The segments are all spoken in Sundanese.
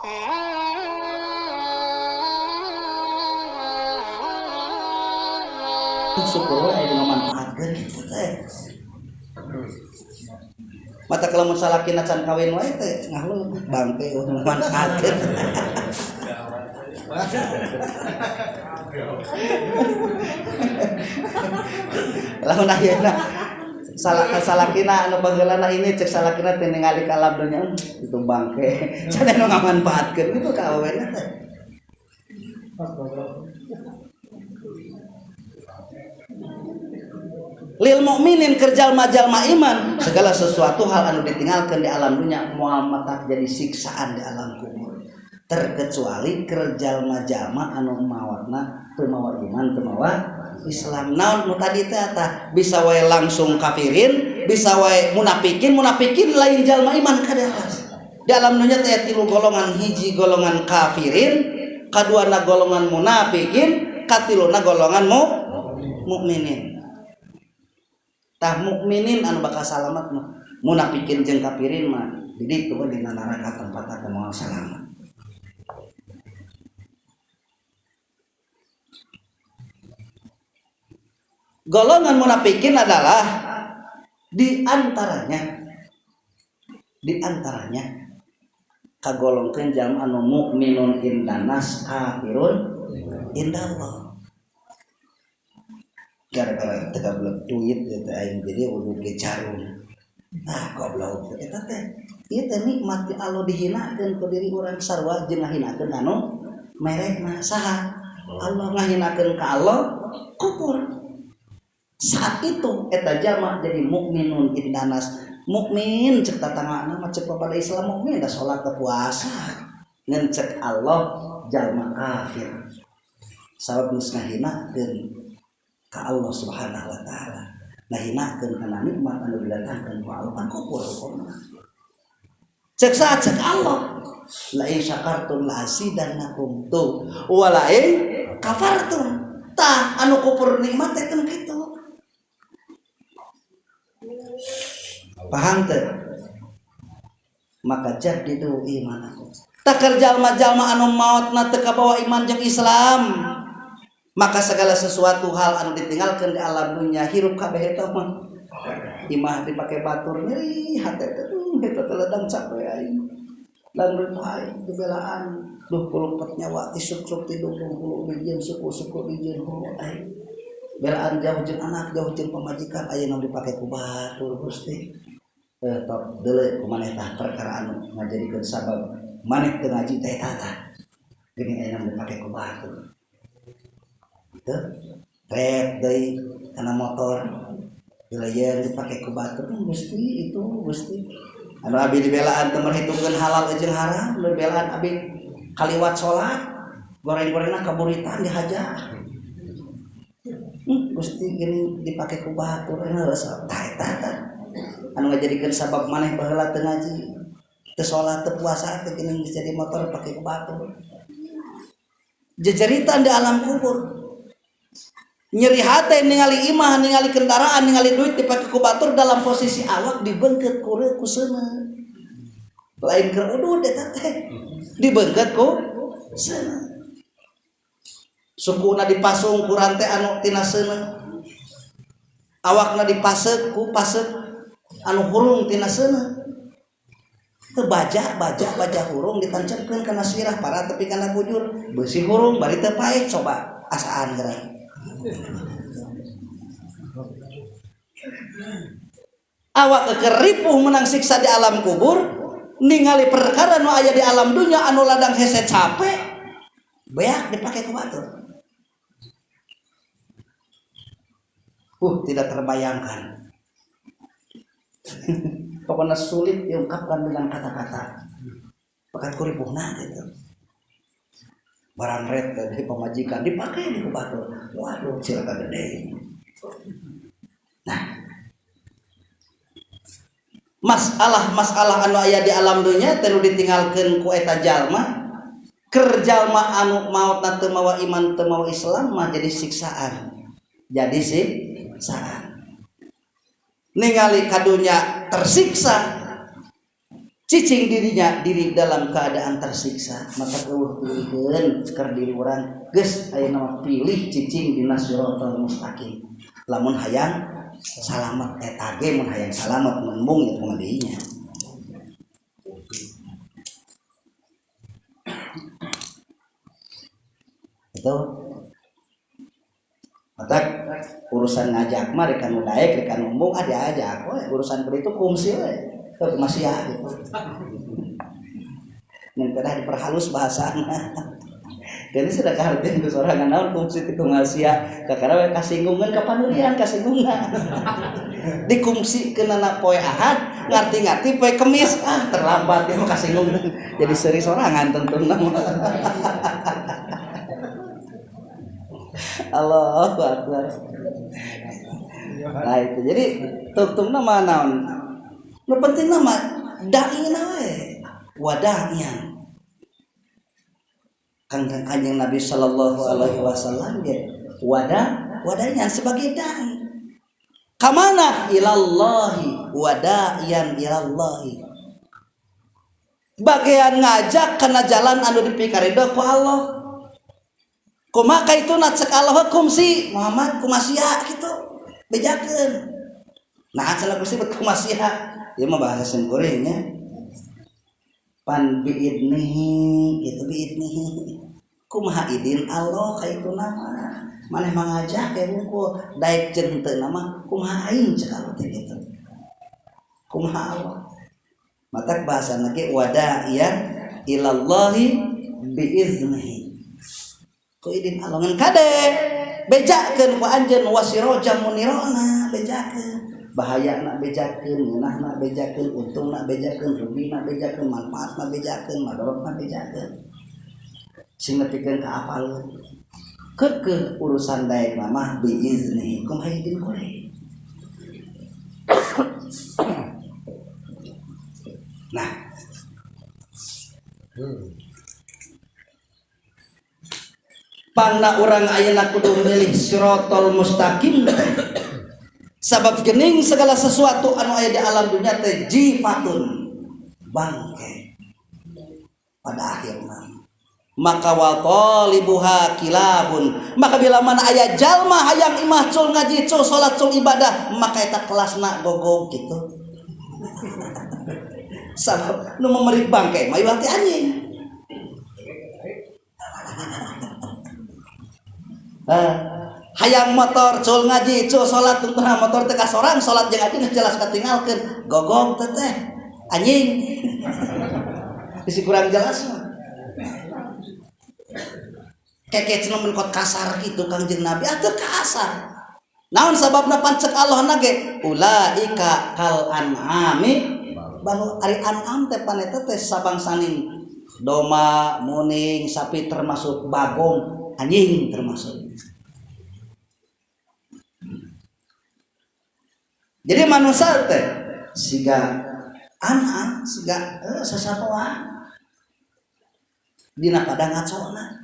Syukur we aya ngamanfaatkeun kitu teh. Mata kalau mun salakina can kawin wae teh ngahlu bangke manfaatkeun. Lamun ayeuna salakina anu baheulana ini cek salakina teh ningali ka alam dunya itu bangke. Can anu ngamanfaatkeun kitu ka awewena teh. Lil mukminin kerjalma-jalma iman segala sesuatu hal anu ditinggalkan di alam dunia moal matak jadi siksaan di alam kubur terkecuali kerjalma-jalma anu mawarna teu mawa iman teu mawa Islam. Naon nu tadi teh tah bisa wae langsung kafirin, bisa wae munafikin, munafikin lain jalma iman kaderas. Di alam dunia teh tilu golongan, hiji golongan kafirin, kaduana golongan munafikin, katiluna golongan mukminin. Tah mukminin anu bakal salamat mah, munafikin jeung kafirin mah di ditu we dina neraka tempatna moal salamat. Golongan munafikin adalah di antaranya kagolongkeun jalma anu mukminun indanas kafirun indallah. Gara-gara teu gablek duit eta aing jadi udah ge jarum. Ah goblok eta teh. Ieu teh nikmat ti Allah dihinakeun ku diri urang sarua jeung ngahinakeun anu merekna saha? Allah ngahinakeun ka Allah kufur. Saat itu eta jalma jadi mukminun indanas. Mukmin cek tatangana mah cek pada Islam mukmin da salat da puasa. Ngan cek Allah jalma kafir. Sabab geus ngahinakeun ka Allah Subhanahu wa taala. Ngahinakeun kana nikmat anu didatangkeun ku Allah kan kufur hukumna. Cek saat cek Allah, la in syakartum la azidannakum tu wa la in kafartum. Tah anu kufur nikmat teh kan kitu. Paham teu? Maka jadidu imanakum. Takar jalma-jalma anu maotna teu kabawa iman jeung Islam. Maka segala sesuatu hal anu ditinggalkeun di alam dunia hirup kabeh eta mah. Imah dipake batur nyeri hate teh eta teh ledang capek aing. Dan aing dibelaan 24 nyawa tisuk-suk ti 20 bijieun suku-suku bijieun hulu aing. Belaan jauh jeung anak jauh jeung pamajikan ayeuna dipake ku batur Gusti. Tok deuleu ku maneh tah perkara anu ngajadikeun sabab maneh teu ngaji teh eta tah. Geuning ayeuna dipake ku batur. Teu red deui kana motor dileyer dipake ku batur Gusti itu Gusti. Anu abi dibelaan teu merhitungkeun halal jeung haram, dibelaan abi kaliwat salat goreng-gorengna kaburitan dihaja. Gusti geuning dipake ku batur geus tah eta tah. Anu ngajadikeun sabab maneh baheula teu ngaji, teu salat, teu puasa teh geuning geus jadi motor pake ku batur. Jejeritan di alam kubur. Nyeri hate ningali imah, ningali kendaraan, ningali duit dipake ku batur dalam posisi awak dibengket ku reuk ku seuneu. Lain keur udud eta teh. Dibengket ku seuneu. Sukuna dipasung ku rante anu tina seuneu. Awakna dipaseuk ku paseuk anu hurung tina seuneu. Teu baja, baja, baja hurung ditancepkeun kana sirah para tepi kana bujur. Beusi hurung bari teu paeh coba asaan geura. Awak kekeripuh menang siksa di alam kubur, ningali perkara nu aya di alam dunia anu ladang hese capek, beak dipake ku batur. Tidak terbayangkan. Pokoknya sulit diungkapkan dengan kata-kata. Pakat kuripuhna gitu. Barang red dari pemajikan dipakai di batur. Waduh, cilaka gede. Nah, masalah-masalah anu aya di alam dunia teh nu ditinggalkeun ku eta jalma, keur jalma anu maotna teu mawa iman teu mawa Islam mah jadi siksaan. Jadi siksaan. Ningali kadunya tersiksa. Cicing dirinya diri dalam keadaan tersiksa, maka eueuh pilihkeun keur diri urang geus ayeuna mah pilih cicing dina siratal mustaqim. Lamun hayang salamet eta ge mun hayang salamet mun embung ya kumaha deui nya. Itu matak urusan ngajak mah rek anu daek rek anu embung ah diajak we, urusan itu kungsi we. Teu masia gitu. Mun kedah diperhalus bahasana. Jadi sudah kahartieun ku sorangan naon kungsi teh kumasia kakara we kasinggungan ka panurian kasinggungan. Dikungsikeunana poe Ahad ngarti-ngarti poe Kemis ah terlambat dia mah kasinggungan. Jadi seuri sorangan tentuna. Allahu Akbar. Nah itu jadi tungtungna mah naon? Nu penting mah da'ina we wadahnya. Kang Kanjeng Nabi sallallahu alaihi wasallam ge wadah wadahnya sebagai dai. Kamana ilallahi wada'iyan ilallahi. Bagian ngajak kana jalan anu dipikarido ku Allah. Kumaha kaituna cek Allah hukum si Muhammad kumasia kitu bejakeun. Nah cenah Gusti bet kumasia. Ieu mah bahasa simkuring nya. Pan biidnihi itu biidnihi. Kumaha idin Allah kaituna mah. Maneh mangajak ge hungkul daek jeung henteu mah kumaha aing cek Allah teh kitu. Kumaha Allah. Matak bahasana ge wada'iyan ilallahi biiznihi. Ku idin Allah ngan kade bejakeun ku anjeun wasiroja munirona bejakeun. Bahayana bejakeun, ngeunahna bejakeun, untungna bejakeun, rugina bejakeun, manfaatna bejakeun, madorotna bejakeun. Sing nepikeun ka apaleun. Keukeuh urusan daek mah biiznihi kumaha idin kuring. Nah. Pangna urang ayeuna kudu milih siratal mustaqim. Sabab gening segala sesuatu anu aya di alam dunia teh jifatun bangke pada akhirna. Maka wa talibuha kilabun. Maka bila mana aya jalma hayang imah cul ngaji cul salat cul ibadah maka eta kelasna gogog gitu. Sabab nu memerik bangke mah iwal ti anjing. Hayang motor cul ngaji cul salat tungtungna motor teh ka sorang salat jeung ngaji geus jelas katinggalkeun gogog teh teh anjing. Bisi kurang jelas mah. Keke cenah mun kot kasar kitu Kangjeng Nabi atuh kasar. Naon sababna pancek Allah na ge ulaika kal an'ami balu ari an'am teh paneta teh sabangsaning domba, muning, sapi termasuk bagong, anjing termasuk. Jadi manusia teh siga an'am siga sasatoan dina pada ngacona.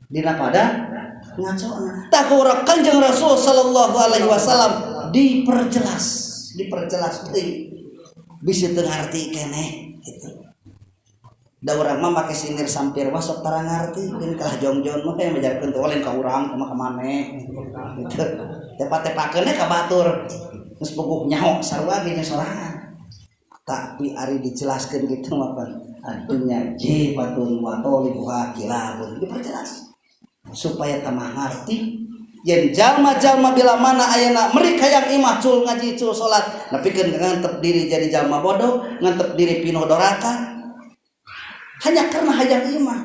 Dina pada ngacona. Tah ku Kanjeng Rasul sallallahu alaihi wasallam diperjelas, diperjelas deui. Bisi teu ngarti keneh gitu. Da urang mah make sinir sampir mah sok tara ngarti, keun kalah jongjon mah teh majarkeun teh lain ka urang kumaha ka maneh. Gitu. Tepa-tepakeun ka batur. Geus puguh nyaho sarua ge nya sorangan. Tapi ari dijelaskeun kitu mah pan adunya jifatun wa talibuha kilabun. Diperjelas supaya tambah ngarti. Yen jalma-jalma bila mana ayeuna merik hayang imah cul ngaji cul salat nepikeun ngantep diri jadi jalma bodoh, ngantep diri pinuh doraka hanya karena hayang imah.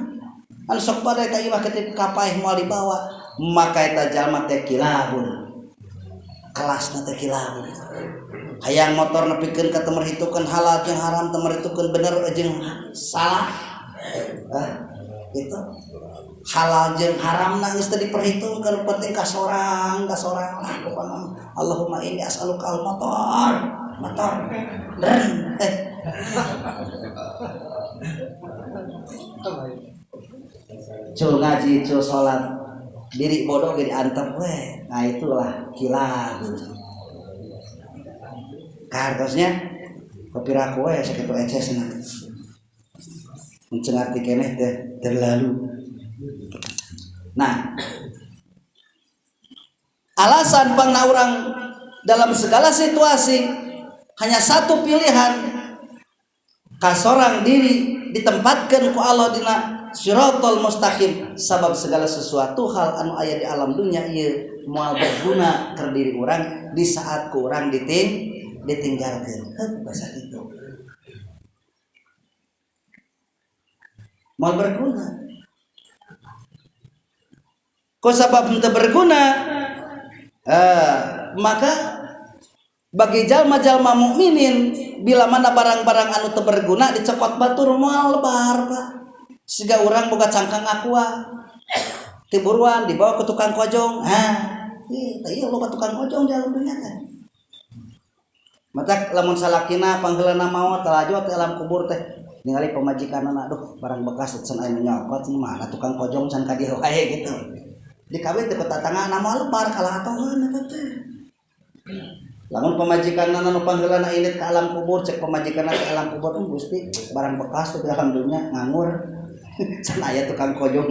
Anu sok bade ka imah ketika kapaeh moal dibawa, maka eta jalma teh kilabun. Kelasna teh kilabun. Hayang motor nepikeun ka teu merhitungkeun halal jeung haram, teu merhitungkeun bener jeung salah. Gitu. Halal jeung haramna geus teu diperhitungkeun, penting ka sorang, ka sorang lah pokona. Allahumma inni as'aluka al motor, motor. Dren. Cul ngaji, cul salat, diri bodoh ge diantep we. Nah itulah kilab. Kartosnya. Kapiraku we sakitu ecesna. Mun teu ngarti keneh teh terlalu. Nah, alasan pangna urang dalam segala situasi hanya satu pilihan, kasorang diri ditempatkan ku Allah dina siratal mustaqim, sabab segala sesuatu hal anu aya di alam dunia ieu moal berguna keur diri urang di saat ku urang ditinggalkeun. Heuh, bahasa kitu moal berguna. Ku sabab teu berguna, maka bagi jalma-jalma mukminin, bila mana barang-barang anu teu berguna dicokot batur, moal lebar, Pak. Siga urang boga cangkang Aqua, tiburuan dibawa ke tukang kojong. Ah, ih, teh ieu loba tukang kojong di alam dunia kan. Matak lamun salakina pangheulana maot, talaju teh alam kubur teh ningali pamajikanna, "Aduh, barang bekas can aya nu nyokot, mana tukang kojong can ka dieu wae," gitu. Dikawin teh ku tatangga, moal lebar, kalah atoheun eta teh. Lamun pamajikanna nu pangheulana indit ka alam kubur, cek pamajikanna ke alam kubur, "Gusti, barang bekas teh di alam dunia nganggur, can aya tukang kojong."